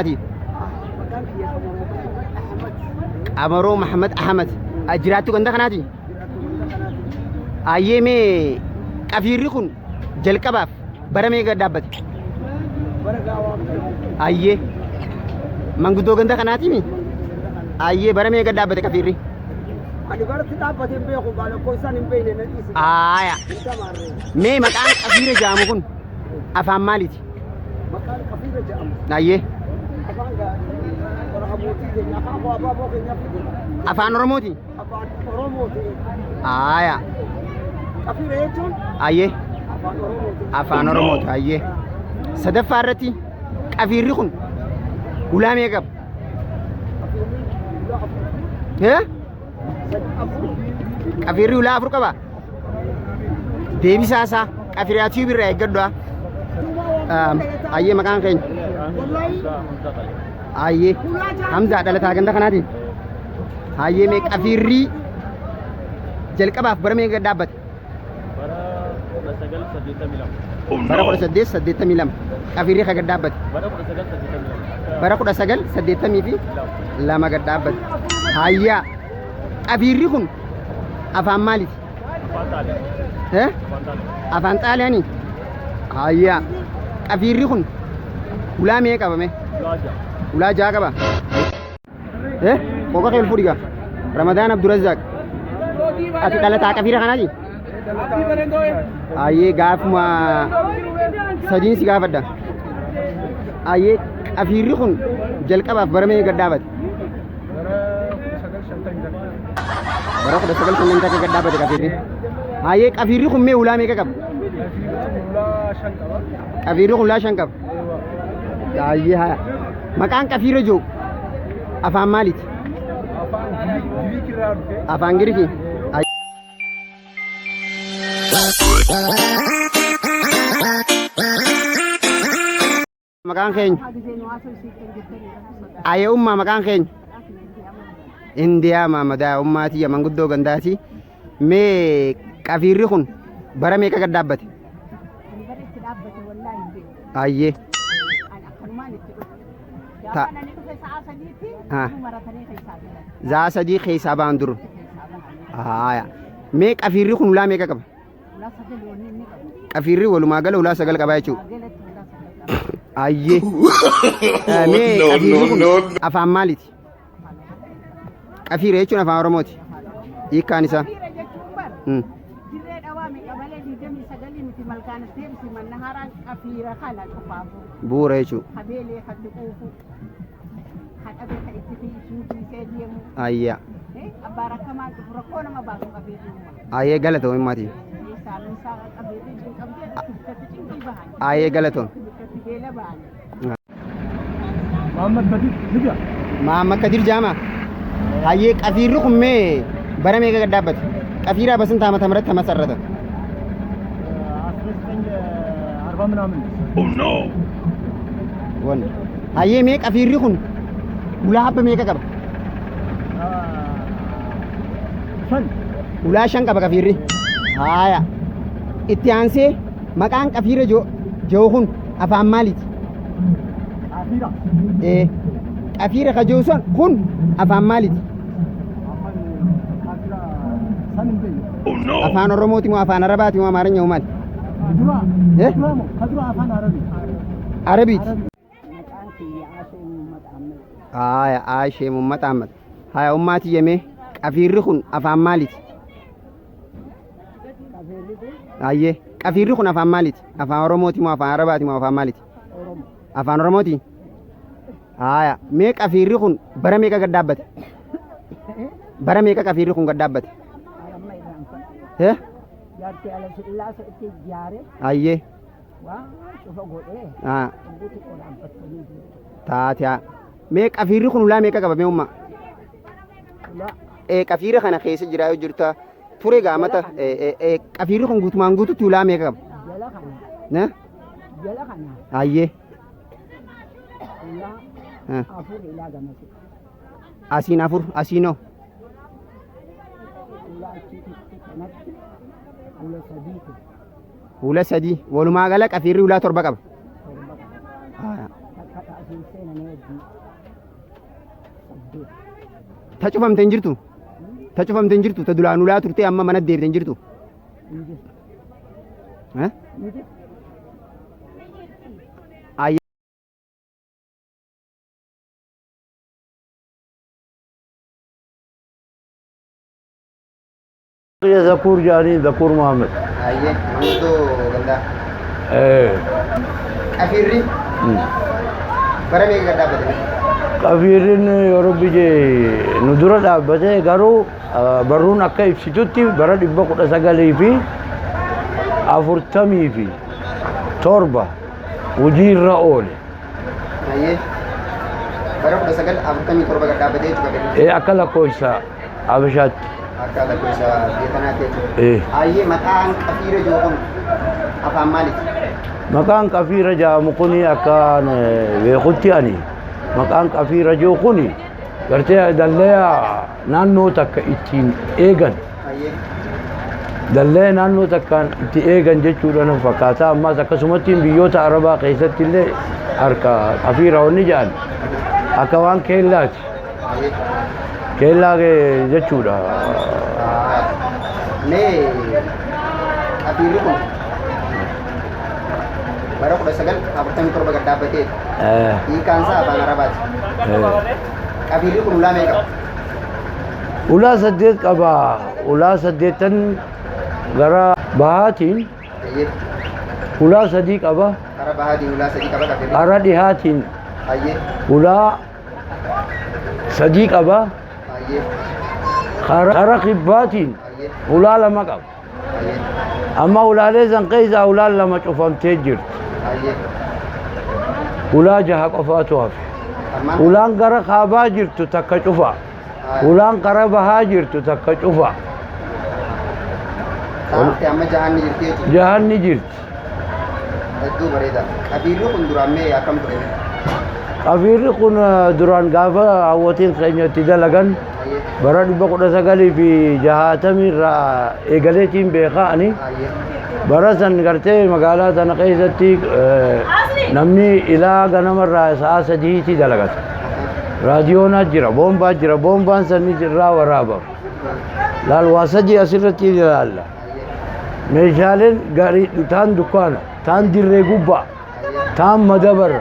Ummaati. Maqaan kiyya Qamaroo Ahmad. Qamaroo Mahamad Ahmad. Jiraattuu ganda kanaati? Jiraattuu ganda kanaati. Ayyee mee qafiirri kun jalqabaaf bara meeqa dhaabbate? Bara gaawaa kana. Ayyee. Manguddoo ganda kanaatiimi? Ayyee bara meeqa dhaabbate qafiirri? Ani baratti dhaabbatee hin beeku gaa lakkoofsaan hin beekne na dhiisi. Aaya. Hin tamaarree. Mee maqaan qafiira jedhamu kun afaan maaliiti? Maqaan qafiira jedhamu. Ayyee. Afaan gaa bara abbootii keenya afaan koo abaaboo keenyaa fide. Afaan Oromooti? Afaan Oromooti. Aaya. Qafiira jechuun Ayyee. afaan Oromooti. Afaan Oromooti. Ayyee. Sadaffaa irratti qafiirri kun ulaa meeqa qaba? Qafiirri ulaa afur. Hee? Sadi afur. Qafiirri ulaa afur qaba? Deebisaa isaa qafiiraa tiibii irraa eeggadhu. Ayyee maqaan keenya. Ayyee Hamzaa dhalataa ganda kanaati. Ayyee mee qafiirri jalqabaaf bara meeqa dhaabbate? Bara 1982. Bara 1882 qafiirri kan gad dhaabbate. Bara 1982. Bara 1982 gad dhaabbate. Hayyaa qafiirri kun afaan maaliiti? Afaan Xaaliyaanii. Eh? Afaan Xaaliyaanii. Afaan Xaaliyaanii? Hayyaa qafiirri kun ulaa meeqa qabame? Ulaa ja'a. Ulaa ja'a qaba. Eh? Qoqa kee ol fuudhi gaa. Ramadaan Abdurazaaq. Ati dhalataa qafiira kanaati? Ayyee gaafuma sadiin si gaafadha. Ayyee qafiirri kun jalqabaaf bara meeqa gad dhaabate? Bara 1950 gad dhaabate qafiirri. Ayyee qafiirri kun mee ulaa meeqa qaba? Qafiirri kun ulaa shan qaba. Ayyee haya. Maqaan qafiira jiru afaan maaliiti? Afaan Giriikii. Maqaan keenya. Ayyee ummaa maqaan keenya. Indiyaa Maamadaa ummaatii manguddoo gandaati. Mee qafiirri kun bara meeqa gad dhaabbate? Ani bara itti dhaabbate wallaahi hin beeku. Ayyee. Ani akkanumaan itti dhufe. Ta- Gaafaan ani dhufe sa'a sadiitti Ah. nu maratanii keessaa galan. Za'a sadii keessaa ba'an dur. Keessaa bahan. Haaya. Mee qafiirri kun ulaa meeqa qaba? Ulaa sagal wanni inni qabu. Qafiirri walumaa gala ulaa sagal qaba jechuudha. Galatti ulaa sagal qaba. Ayyee. Mee No, qafiirri no, kun no. afaan maaliiti? Qafiira jechuun afaan Oromooti. Hiikkaan isaa. Qafiira jechuun bar dirree dhawaa meeqa malee 29 miti malkaanas deebisi manna haaraan qafiira kana cufaafu. Bu'uura jechuudha. Kabeelee katti quufu. Kadhabe ka itti tiisuu tiisee deemu. Ayyaa. Abbaa rakkamaan dhufu rakkoo nama baasu qafiirri uuma. Ayyee galatoom himmati. Saamisaa qabeetii cinqamtee bikkatti cinqii bahan. Ayyee galatoom. Bikkatti beela bahan. Muhammad Kadir Libya. Maamma Kadir Jaama. Hayyee qafiirri kun mee bara meeqa gad dhaabbate? Qafiiraa በስንት ዓመተ ምህረት ተመሰረተ? 1940 ምናምን። Wanni. Hayyee mee qafiirri kun ulaa habba meeqa qaba? Shan. Ulaa shan qaba qafiirri. Haaya. Itti aansee maqaan qafiira jiru kun afaan maaliiti? Qafiira. Ee. Qafiira ka jiru sun kun afaan maaliiti? Afaan qafiira san hin beeku. Afaan Oromooti moo afaan Arabaati moo Amaarinya moo maali? Dura. Eh? Dura moo ka dura afaan Arabii. Arabiiti. Maqaan kiyya Aashee Muhammad Ahmed. Haaya Aashee Muhammad Ahmad. Haaya ummaati yemee qafiirri kun afaan maaliiti? Qafiirri kun Ayyee qafiirri kun afaan maaliiti? Afaan Oromooti moo afaan Arabaati moo afaan maaliiti? Oromo. Afaan Oromooti? Haaya mee qafiirri kun bara meeqa gad dhaabbate? Bara meeqa qafiirri kun gad dhaabbate? Amma irraanfadhe. Eh? Jaartii ala sillaasa itti ijaare Ayyee. waan cufa godhee Haa guutu qoraanfattanii jiru. taate haa. Mee qafiirri kun ulaa meeqa qaba mee ummaa? Ulaa Ee qafiira kana keessa jiraa yoo jirta ture gaamata qafiirri kun guutumaan guututti ulaa meeqa qaba? Jala kana. Ne? Jala kana. Ayyee. Ulaa Ah. afur ilaa gamasi. Asiin afur asiinoo. Ulaa achitti kanatti ula sadiitu Ula sadii walumaa gala qafiirri ulaa torba qaba. Torba qaba. Haa. Takka asiin Seenanii hedduu. Saddeet. Ta cufamte hin jirtu? Ta cufamte hin jirtu? Ta duraan ulaa turte amma mana deebite hin jirtu? Hin jirtu. Eh? Hin jirtu. Ayyee. Zakuur jedhanii Zakuur Muhammad. Ayyee manguddoo gandaa. Eh. Qafiirri bara meeqa gad dhaabbate? Qafiirrin yoo rabbi jee nu dura dhaabbate garuu barruun akka ibsitutti bara 1947 hojii irra oole. Ayyee. Bara 1947 gad dhaabbatee jechuudha qafiirri. Eh, akka lakkoofsa Habashaatti. Akka lakkoofsa biyya kanaatti jechuudha. Eh. Ayyee maqaan qafiira jiru kun afaan maaliiti? Maqaan qafiira jedhamu kun akka beekutti ani maqaan qafiira jiru kun gartee dallaya naannoo takka ittiin eegan. Ayyee. Dallaya naannoo takkaan itti eegan jechuudha na fakkaata. Ammaas akkasumatti biyyoota Arabaa keessatti illee harka qafiira wanni jedhan akka waan keellaati. Ayyee. Keellaa jechuudha. Mee qafiirri kun bara 1947 gad dhaabbatee hiikaan isaa afaan Arabaati. Qafiirri kun ulaa meeqa qaba? Ulaa saddeet qaba. Ulaa saddeettan gara bahaatiin Ayyee. ulaa sadii qaba. Gara bahaatiin ulaa sadii qaba qafiirri. Gara dhihaatiin Ayyee. ulaa sadii qaba. Ayyee. Kara kibbaatiin Ayyee. ulaa lama qaba. Ayyee. Amma ulaalee san keessaa ulaan lama cufamtee jirti. Ayyee. Ulaa jaha qofaatu hafe. Ammaan Ulaan gara kaabaa jirtu takka cufa. Ulaan gara bahaa jirtu takka cufa. Taate amma jahaan ni jirti jechuudha. Jahan ni jirti. Hedduu bareeda. Qabiilli kun duraan mee akkam ture? Qabiilli kun duraan gaafa hawwatiin keenya itti dalagan Ayyee. bara 1960 irraa eegaleetiin beekaa ani. Ayyee. Bara san gartee magaalaa tana keessatti namni ilaa ganamarraa sa'a sadiitti dalagata. Raadiyoonaa jira, boombaa jira, boombaan sanni irraa waraabama. Laal waa sadii asirratti ilaalla. Meeshaaleen gaarii taan dukkaana, taan dirree gubbaa, taan madabarra.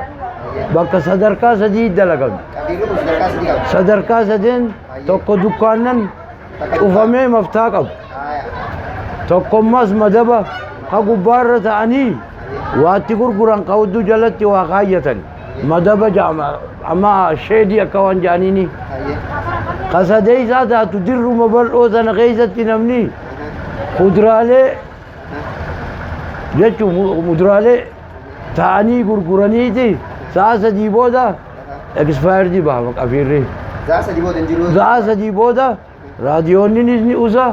Bakka sadarkaa sadii dalagame. Qabiilli kun sadarkaa sadii qaba. Sadarkaa sadeen tokko dukkaannan cufamee maftaa qabu. Tokkommas madaba ka gubbaarra ta'anii waatti gurguran ka hudduu jalatti waa kaayyatan. Madaba jedhama amma sheedii akka waan jedhaniini. Ka sadeessaa taatu dirruma bal'oo sana keessatti namni kuduraalee jechuun muduraalee ta'anii gurguraniiti sa'a sadii booda expired baha qafiirri. Sa'a sadii booda hin jiru. Sa'a sadii booda raadiyoonninis ni usa,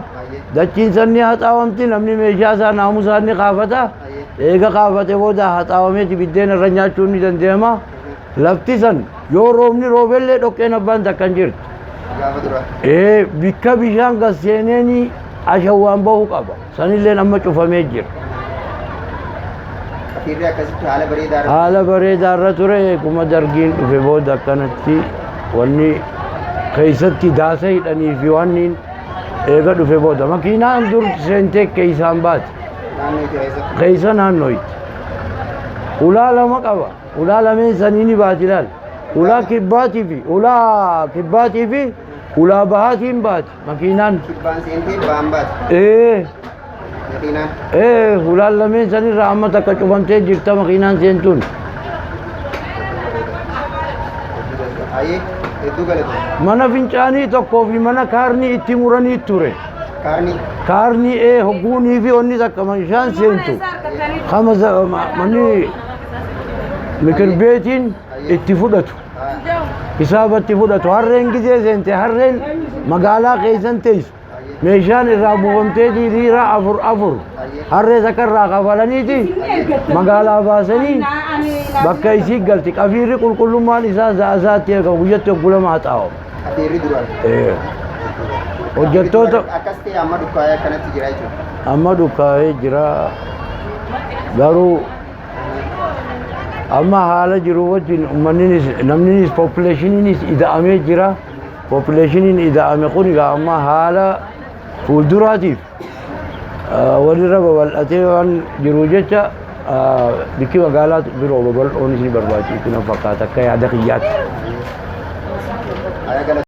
dachiin san ni haxaawamti, namni meeshaa isaa naamusaan ni kaafata. Eega kaafate booda haxaawameeti biddeena irra nyaachuun ni danda'ama. Lafti san yoo roobni roobellee dhoqqeen abbaan takka hin jirtu. Gaafa dura. Ee bikka bishaan gad seeneeni ashawwaan bahu qaba. Sanilleen amma cufamee jira. Qafiirri akkasitti haala bareedaa irra. Haala bareedaa irra ture kuma dargiin dhufe booda akkanatti wanni keessatti daasa hidhanii fi wanni eega dhufe booda makiinaan dur seentee keessaan baate. Naannoo itti keessatti. Keessa naannootti. Ulaa lama qaba. Ulaa lameen sanii ni baati ilaal. Ulaa kibbaatii fi ulaa kibbaatii fi ulaa bahaatiin baati makiinaan. Kibbaan seentee ba'aan baati. Ee Makiinaan. ee ulaan lameen sanirraa amma takka cufamtee jirta makiinaan seentuun. Ayyee hedduu galatoom. Mana fincaanii tokkoo fi mana kaarnii itti muranii ture. Kaarnii. Kaarnii ee hogguunii fi onni takka meeshaan seentu. Kama manni mikir beetiin itti fudhatu. Hisaaba itti fudhatu. Harreen gizee seente harreen magaalaa keessan teessu. Meeshaan irraa buufamtee liira afur afur harree takka irraa kafalaniiti magaalaa baasanii bakka isii galti. Qafiirri qulqullummaan isaa za'a zaatti eegama guyyatti hogguu lama haxaawama. Qafiirri duraan. Hojjettoota Akkas ta'e amma dukkaa'ee akkanatti jira jechuudha. Amma dukkaa'ee jira garuu Amma haala jiru wajjin uummanninis namninis populationiinis ida'amee jira. Populationiin ida'ame kun egaa amma haala fuulduraatiif walirra babal'atee waan jiru jecha bikki magaalaa biroo babal'oonis ni barbaachifti na fakkaata akka yaada kiyyaatti.